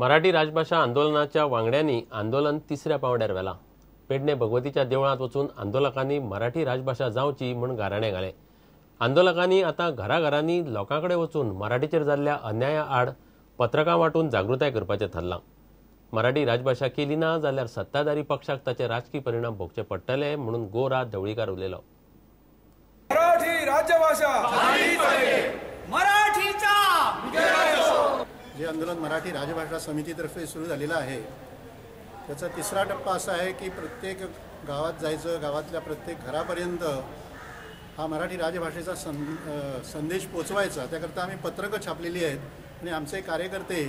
मराठी राजभाशा आंदोलनाच्या वांगड्यांनी आंदोलन तिसऱ्या पांवड्यार व्हेलां. पेडणे भगवतीच्या देवळांत वचून आंदोलकांनी मराठी राजभाशा जावची म्हूण गाराणें घालें. आंदोलकांनी आतां घराघरांनी लोकां कडेन वचून मराठीचेर जाल्ल्या अन्याया आड पत्रकां वांटून जागृताय करपाचें थारलां. मराठी राजभाशा केली ना जाल्यार सत्ताधारी पक्षाक ताचे राजकी परिणाम भोगचे पडटले म्हणून गोरा ढवळीकार उलयलो. मराठी राज्यभाषा मराठीचा जे आंदोलन मराठी राजभाषा समितीतर्फे सुरू झालेलं आहे त्याचा तिसरा टप्पा असा आहे की प्रत्येक गावात जायचं, गावातल्या प्रत्येक घरापर्यंत हा मराठी राजभाषेचा संदेश पोचवायचा. त्याकरता आम्ही पत्रकं छापलेली आहेत आणि आमचे कार्यकर्ते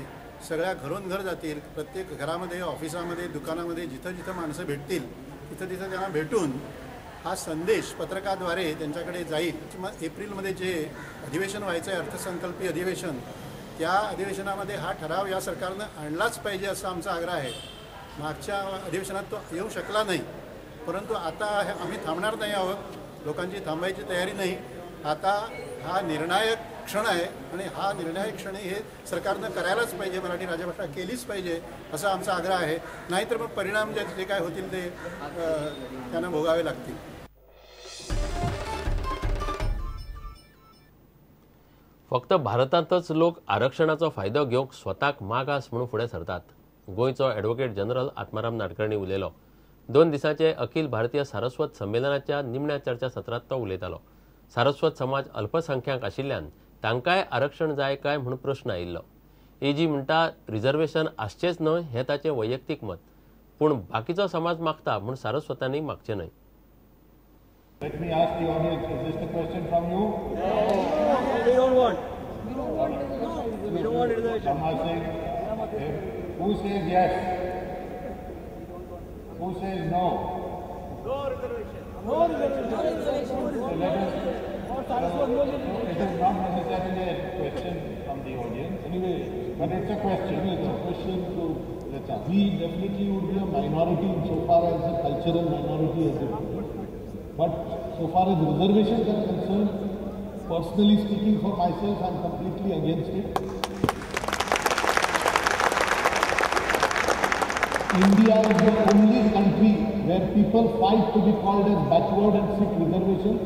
सगळ्या घरोन घर जातील, प्रत्येक घरामध्ये, ऑफिसामध्ये, दुकानामध्ये जिथं जिथं माणसं भेटतील तिथं तिथं त्यांना भेटून हा संदेश पत्रकाद्वारे त्यांच्याकडे जाईल. मग एप्रिलमध्ये जे अधिवेशन व्हायचं आहे, अर्थसंकल्पीय अधिवेशन, त्या अधिवेशनामध्ये हा ठराव या सरकारनं आणलाच पाहिजे असा आमचा आग्रह आहे. मागच्या अधिवेशनात तो येऊ शकला नाही, परंतु आता आम्ही थांबणार नाही आहोत, लोकांची थांबायची तयारी नाही. आता हा निर्णायक क्षण आहे आणि हा निर्णायक क्षणी हे सरकारनं करायलाच पाहिजे, मराठी राजभाषा केलीच पाहिजे असा आमचा आग्रह आहे. नाहीतर मग परिणाम जे जे काय होतील ते त्यांना भोगावे लागतील. फक्त भारतांतच लोक आरक्षणाचो फायदो घेवंक स्वताक मागास म्हणून फुडें सरतात. गोंयचो ॲडव्होकेट जनरल आत्माराम नाडकर्णी उलयलो. 2 दिसांचे अखिल भारतीय सारस्वत संमेलनाच्या निमण्या चर्चा सत्रांत तो उलयतालो. सारस्वत समाज अल्पसंख्याक आशिल्ल्यान तांकांय आरक्षण जाय काय म्हूण प्रश्न आयिल्लो. एजी म्हणटा रिझर्वेशन आसचेंच न्हय हें ताचें वैयक्तीक मत, पूण बाकीचो समाज मागता म्हूण सारस्वतांनी मागचें न्हय. Let me ask the audience, is this the question from you? No, we don't want. We don't want reservation. Some are saying, who says yes? Who says no? No reservation. No reservation. No reservation. So let us, it is not necessarily a question from the audience. Anyway, but it's a question. It's a question to let's ask. We definitely would be a minority insofar as a cultural minority as it is. But so far as reservations are concerned, personally speaking for myself, I am completely against it. India is the only country where people fight to be called as backward and seek reservations.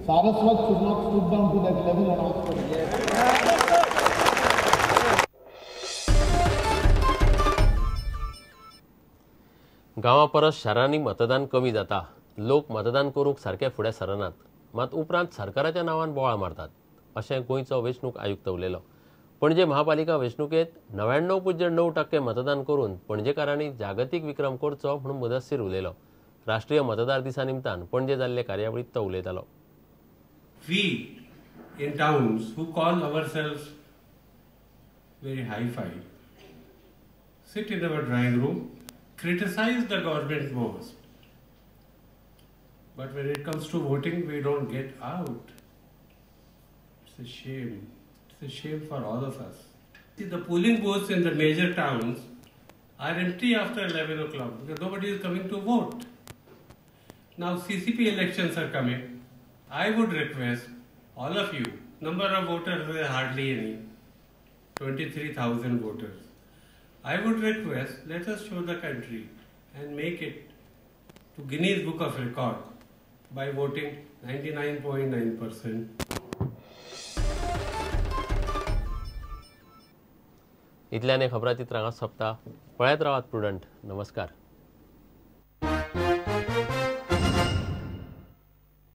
Saraswat should not stoop down to that level and ask for it. गांवा परस शारांनी मतदान कमी जाता. लोक मतदान करूंक सारके फुडें सरनात, मात उपरांत सरकाराच्या नांवान बोवाळ मारतात अशें गोंयचो वेंचणूक आयुक्त उलयलो. पणजे महापालिका वेंचणुकेंत 99.9% मतदान करून पणजेकारांनी जागतीक विक्रम करचो म्हूण मुदस्सीर उलयलो. राष्ट्रीय मतदार दिसा निमतान पणजे जाल्ले कार्यावळींत तो उलयतालो. We in towns who call ourselves very hi-fi sit in our drawing room, criticize the government most. But when it comes to voting, we don't get out. It's a shame. It's a shame for all of us. See, the polling booths in the major towns are empty after 11 o'clock because nobody is coming to vote. Now CCP elections are coming. I would request all of you, number of voters is hardly any, 23,000 voters. I would request, let us show the country and make it to Guinness Book of Record by voting 99.9%. इतल्याने खबराचित्रां सोंपता. पळयत रावात prudent. नमस्कार.